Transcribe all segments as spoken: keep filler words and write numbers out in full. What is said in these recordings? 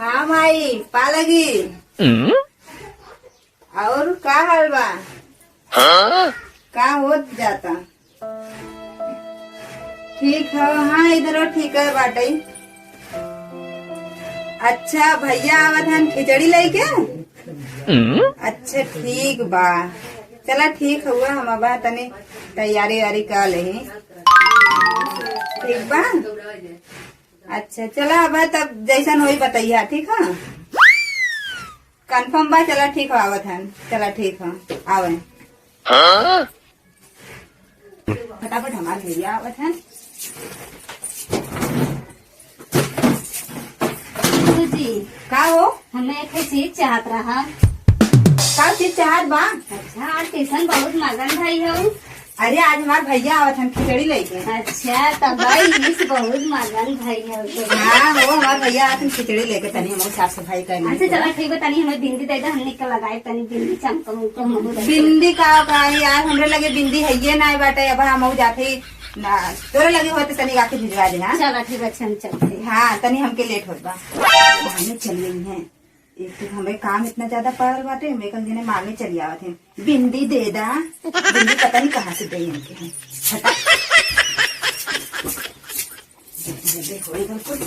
हाँ माई, पा लगी। हम्म? और का हाल बा? हाँ? का होत जाता? ठीक है, हाँ, इधरो ठीक है बाटे। अच्छा, भैया आवत हन खिचड़ी लेके? हम्म? अच्छा, ठीक बा। चला, ठीक हुआ, हम अब तनी तैयारी वारी कर लेही। ठीक बा। अच्छा, चला, अब तब जैसन होई बतैया, ठीक है? Confirm बा? चला, ठीक हो, आवत हन। चला, ठीक हो, आवे। हाँ? फटाफट हमार भैया आवत हन। जी। का हो? हमें एक चीज चाहत रहा। का चीज चाहत बा? अच्छा, आज कैसन बहुत मगन भाई हो। अरे, आज हमार भैया आवत हन खिचड़ी लेके। अच्छा, तब भाई इस बहुत मगन भाई है तो। हाँ, वो हमार भैया आवत हन खिचड़ी लेके, तनी हमहू साफ सफाई कर ली। अच्छा, चला ठीक बा, तनी हमें बिंदी दे दे, हमने के लगाए तनी बिंदी चमकम उमकम हमहू रहे। बिंदी का, का यार, हमरे लगे बिंदी है ये ना बाटे, अब हम जाते ही ना, तोरे लगे होते तनी आके भिजवा दे, हाँ? चला ठीक बा, अच्छा हम चलते हैं। हाँ, तनी हमके लेट होत बा। माने चल गई है। एक तो हमें काम इतना ज्यादा पड़ल बाटे, मैं कल जने मांगे चली आवत है, बिंदी दे दा। बिंदी पता नहीं कहाँ से दे इनके हैं। हटा। जल्दी, जल्दी होई बिल्कुल।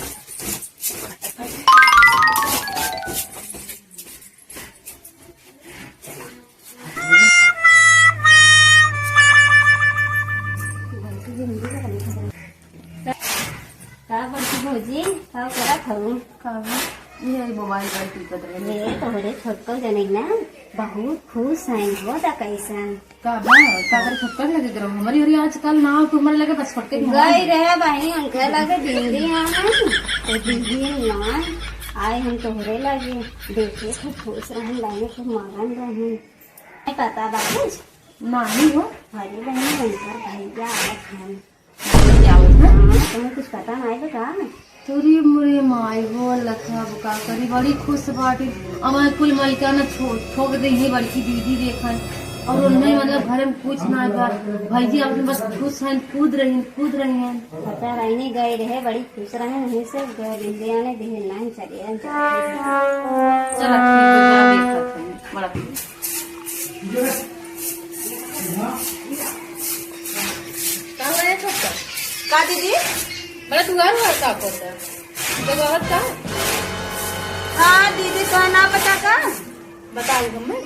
का बड़की भौजी, का करत हऊ? का बा? यही मोबाइल पर टिपत रहे। ये तोहरे छोटको जने ना बहुत खुश हैं, हो त कैसन? का बा? का करे छोटका के लगे रहो? हमारी ओरी आजकल ना हो, तुम्हारे लगे बस छोटके के गई मोबाइल। रहे बहिनी, उनके लगे बिंदी आना, तो बिंदी ना आए, हम तोहरे लगे देखे खूब खुश रहन, बहिनी खूब मगन रहन। नहीं पता बा कुछ? नहीं हो। अरे बहिनी, उनकर भैया आवत हैं। क्या होत है? हाँ, तुम्हें कुछ पता नहीं बा का? तोरी मोरे माई हो, लखा अब का करी, बड़ी खुश बाटी। अब कुल मलिकाना छो-, ठोक देही बड़की दीदी देखन। और उनमें मतलब घर में कुछ ना बा। भैया अपने बस खुश हैं, कूद रही, कूद रही हैं। पता रही नहीं गए रहे, बड़ी खुश रहे, वहीं से गए बिंदिया ने देहे नहीं चले हैं। चला ठीक बा, जा देखत हैं, बड़ा खुश। का हो रे छोटका? का दीदी? बड़ा दुआर हुआ का करता? जब आवत का? हाँ दीदी, तो ना पता का? बताओ हमें।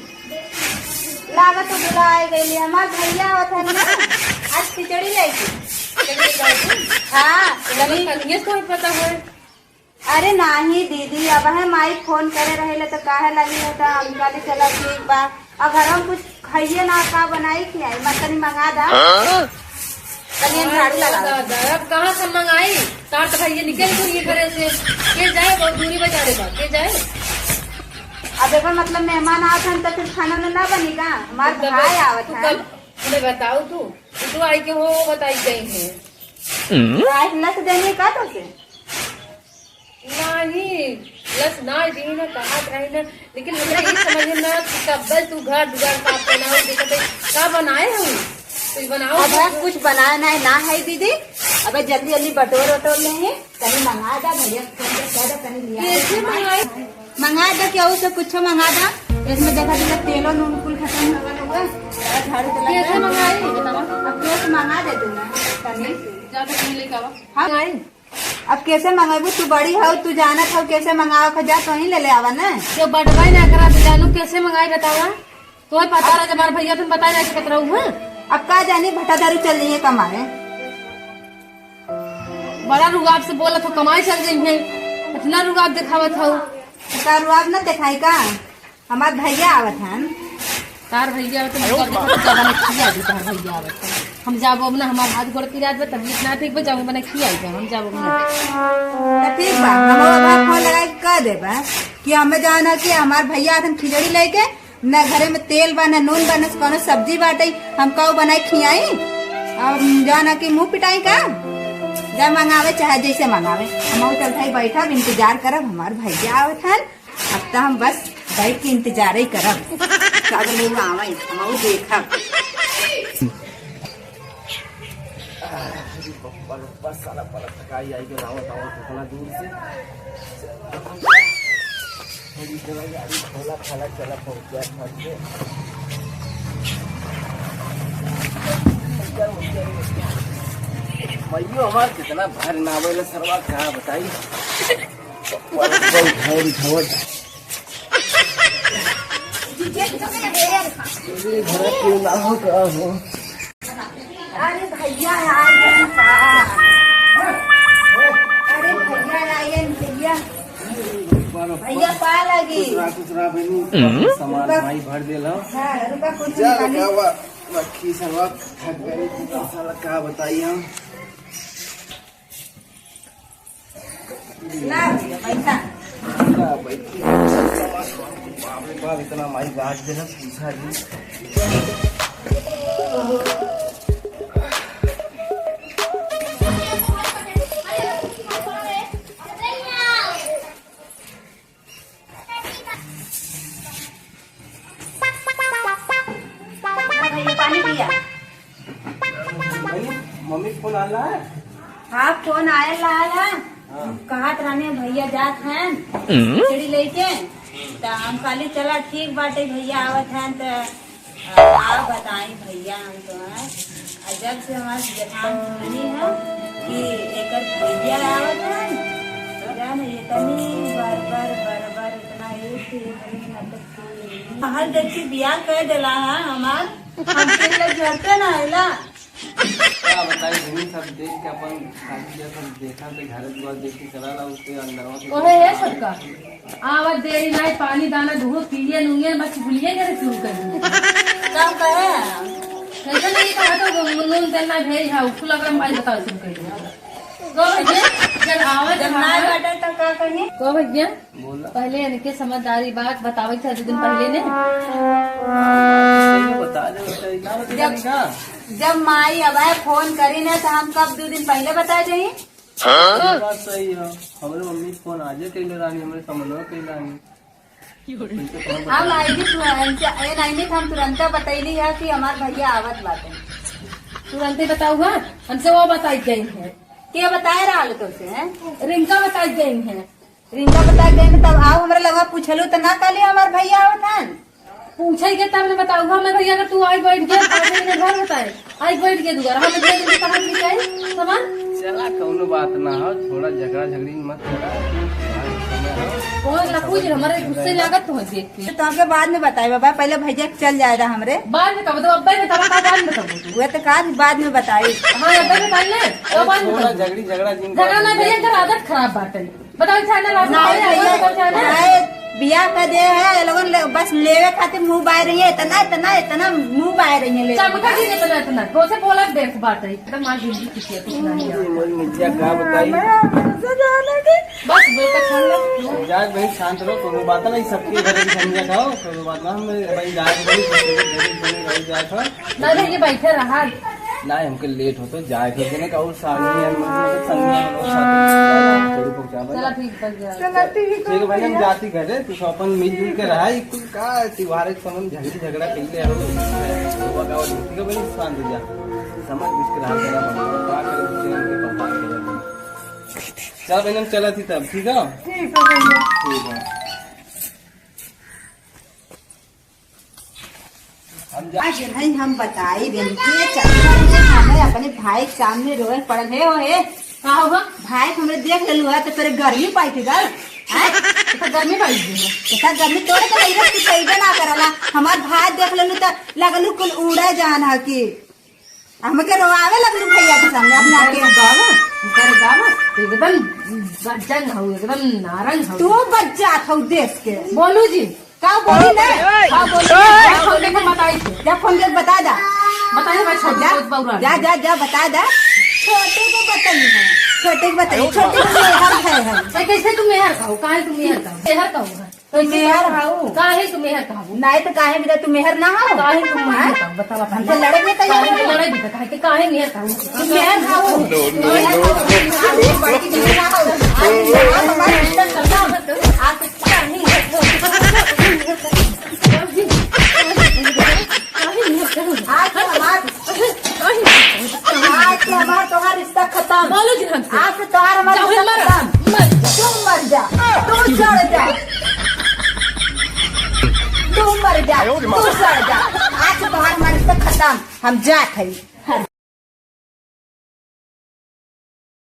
लागत तो भुलाए गई, हमार भैया आवत है ना, आज खिचड़ी लेके। खिचड़ी लेके आवत है? हाँ, तो तनी कनिये से कोई पता होए? अरे नाही दीदी, अब है माई फोन करे रहेले तो काहे लगी है तो हम कहली चला ठीक बा। अब घर में कुछ खाइए ना, का बनाई खियाई, मत तनी मंगा दा। हाँ? तनी हम झाड़ू लगा दा। दादा, अब कहाँ से मंगाई? तार तो भैया निकल गई ये घरे से। के जाए, बहुत दूरी बाजारे बा, के जाए? अब एकर मतलब मेहमान आवत हन तो फिर खाना उना ना बनी का? हमार मतलब भाई आवत तू है। कब, हमें बताओ तू, तू आई के हो बताई गई है। रात नस देनी का तो से? नाही, लस ना दीन, कहत रही ना, लेकिन हमरा ई समझ में ना कि कब्बल तू घर दुआर साफ करना हो, देखत है, का बनाए हो? कुछ बनाओ। अब है, कुछ बनाए ना, ना है दीदी। अब जल्दी जल्दी बटोर वटोर ले हैं, तनी मंगा दा, भैया के फोन पे कह दा, तनी लिया। कैसे मंगाए? मंगा दा, केहू से कुछ मंगा दा। इसमें देखा दीदी, तेलो नून कुल खत्म हो गए हुए। झाड़ू तो लग कैसे गया। मंगाई? अब कैसे मंगा दे तू ना, तनी। जा तो कहीं लेके आवा। हाँ। मंगाई? अब कैसे मंगेबू? तू बड़ी हो, तू जानत हो कैसे मंगावे के, जा तो ही ले ले आवा ना। जो बटवाई ना करा तो जानू कैसे मंगाई बतावा? तोहे पता रहा जब हमारे भैया तुम बताए ना सकत रहू, हाँ? अब का जानी भट्टा दारू चल रही है कमाए। बड़ा रुआब से बोलत हो, कमाए चल रही है, इतना रुआब दिखावत हो। का रुआब ना दिखाई का? हमार भैया आवत हन। तार भैया आवत हन, अरे हम बाप। जब हम खिया दी, तार भैया आवत हन। हम जाबो अब ना, हमार हाथ गोड़ पिरात बा, तबीयत ना ठीक बा, जाबो बना खिया दी, हम जाबो अब ना। त ठीक बा, हम अब फोन लगा के कह देबा कि हमें जाना कि हमार भैया आवत हन खिचड़ी लेके, ना घरे में तेल बा, ना नून बा, ना कोनो सब्जी बाटे, हम काऊ बनाए खियाई? अब जाना कि मुंह पिटाई का? जा मंगावे चाहे जैसे मंगावे, हम चलते ही बैठब, इंतजार करब, हमार भैया आवत हन। अब तो हम बस बैठ के इंतजार ही करब, कब लोग आवे, हम देखब। अरे बप्पा, बप्पा, साला बड़ा थकाई आई के आवत, आवत इतना दूर से। थोड़ी चला गाड़ी खोला खाला, चला पहुँच जाए घर पे। भैया हमार कितना भार ना आवेला सरवा, का बताई। बहुत भारी खबर। अरे घर क्यों ना हो, का हो? अरे भैया आ गए का? अरे भैया आ गए भैया। भैया पा लगी। कुछ रहा, कुछ रहा बहनी। हम्म। सामान रुका। भाई भर देला। हाँ, रुका कुछ चल, निकाली। का बा-, रखी साला, थक गए, साला का बताई हम। ना भैया, बैठा। ना, बैठी। बाप रे बाप, इतना माई गाज देला, पूछा जी। भैया, पानी पिया। मम्मी, मम्मी फोन आला है? हाँ, फोन आयल रहल है। हाँ। कहत रहने भैया जात हैं हम्म। खिचड़ी लेके, त हम कहली चला ठीक बाटे, भैया आवत हैं त का बताई भैया हम तो हैं। आ जब से हमार जेठान सुनी है कि एकर भैया आवत हैं, जान इतनी बरबर बरबर इतना एक से एक मतलब हर देखी बियाह कर देला है हमार, हमके लिए झरते ना आइला। का बताई, घूमी सब देख के अपन शादी किया, सब देखा तो घर दुआर देख के करा ला, उसके अंदरवा से ओहे, हे छोटका, आवत देरी नाई, पानी दाना दूध पिए लूंगे, बस भूलिए करे शुरू कर दूंगे। का कहे? कैसे नहीं कहा तो नून तेल ना भेज, हाँ, उसको लग रहा भाई बताओ शुरू कर दूंगा। को भैया, जब आवत जब ना हमारा बाटे तो का कही? को भैया, बोला। पहले इनके समझदारी बात बतावे थे दो दिन पहले ने। पहले बता दे, बता दे, ना बता जब, दे का? जब माई अब है फोन करी ने तो हम कब दो दिन पहले बता जाई? हाँ? ये बात सही है। हमरे मम्मी फोन आजे कइले रानी, हमरे समझो कइले रानी। हम आई भी तुरंत, ए नहीं तो हम तुरंत बतैली है कि हमार भैया आवत बाटे। तुरंते बताऊ है, हमसे वो बताई गई है। के बताए रहल तो से हैं? रिंका बताई गई है। रिंका बता गए न, तब आओ हमरे लगा पूछलू त ना कहली हमार भैया आवत हन। पूछे के तब ने बताऊ, हमें भैया अगर तू आई बैठ के पाँच दिन में घर बताए, आई बैठ के दुआर, हमें दे दिन कहाँ की जाए सामान? चला, कौनो बात ना हो, थोड़ा झगड़ा झगड़ी मत करा। कौन ना पूछ, हमारे गुस्से लागत तो है देख के। तो हमके बाद में बताए बाबा, पहले भैया चल जाए रहा हमरे। बाद में तब तो अब्बे में तब का बाद में तब। वह तो कहा थी बाद में बताई। हाँ, अब्बे में बताई ना, तो बाद में थोड़ा तब। झगड़ी झगड़ा जिन झगड़ा ना भैया, इनकर आदत खराब बात है। बताओ, चाहे ना लास्ट ना, में आए, भैया, बताओ, चाहे ना। चाहे बियाह कर दे है, ये लोगन ले, बस लेवे खातिर मुंह बाय रही है, इतना, इतना, इतना मुंह बाय रही है, ले। चमका जी, इतना, इतना, तो से बोला देख बात है, एकदम आज हिंदी सीखिए, कुछ नहीं है। मोर मिर्चिया का बताई? बस, बेटा, खान लो। जाए भाई, शांत रहो, कोनो बात नहीं, सबके घर में समझा खाओ, कोनो बात ना, हम भाई जाए भाई, सबके घर में जाए खाओ। ना, ना, ये बैठे रहा। ना, हमके लेट होतो, जाए के देने का और सामने है, मतलब, संगे हम लोग साथ में जाए, थोड़ी पहुंचा बना। चला, ठीक, बन गया। चला, ठीक है, ठीक है भाई, हम भैया। जाती घरे, तू सब अपन मिलजुल के रहा, ई कुल का त्योहार के समय में झगड़ी झगड़ा कइले हम लोग। ठीक है भाई, शांत हो जा। समझ बुझ के रहा, तेरा मन का करे, दूसरे के पता करे। चल बहन, हम चला थी तब, ठीक है? ठीक है भैया। ठीक है। हम जा- आज नहीं हम बताई दिन के चक्कर में हमें अपने भाई के सामने रोए पड़ल है। हो हे, का हुआ? भाई हमरे देख लेलू है तो तोरे गर्मी पाई के गल, हैं? तो गर्मी पाई के गल। इतना गर्मी तोरे के लइका तू सही ना करला। हमार भाई देख लेलू तो लगलू कुल उड़े जान है कि हमके रोआवे लगलू भैया के सामने अपने आके। गावा, तेरे गावा, तो एकदम बच्चा ना हो, एकदम नारंग हो। तू बच्चा था देश के। बोलू जी, का बोली ना? का बोली? जा फोन करके बताई थे। जा फोन करके बता दा। बताई भाई, छोटी जा, बहुत बउरा जा, है। जा, जा, बता दा। छोटे को बताई है। छोटे को बताई। छोटे को मेहर है हम। ए, कैसे तू मेहर का हो? काहे तू मेहर का हो? मेहर का हो? तू मेहर हाउ। काहे तू मेहर का हो? नहीं तो काहे बिना तू मेहर ना हो? काहे तू मेहर का हो? बता, बता। हमसे लड़े में तैयार काहे हो? तू लड़े भी तो काहे? काहे मेहर का हो? तू मेहर हाउ। No, no, no, no। आज हमारी इज्जत खत्म। आज आज से हमार, आज से हमार तोहार रिश्ता खत्म। बोलो जी हमसे। आज से तोहार हमार जाओ, रिश्ता मर, खत्म। मर। तू मर जा, तू जड़ जा। तू सड़ जा। आज से तोहार हमार रिश्ता खतम। हम जात हई।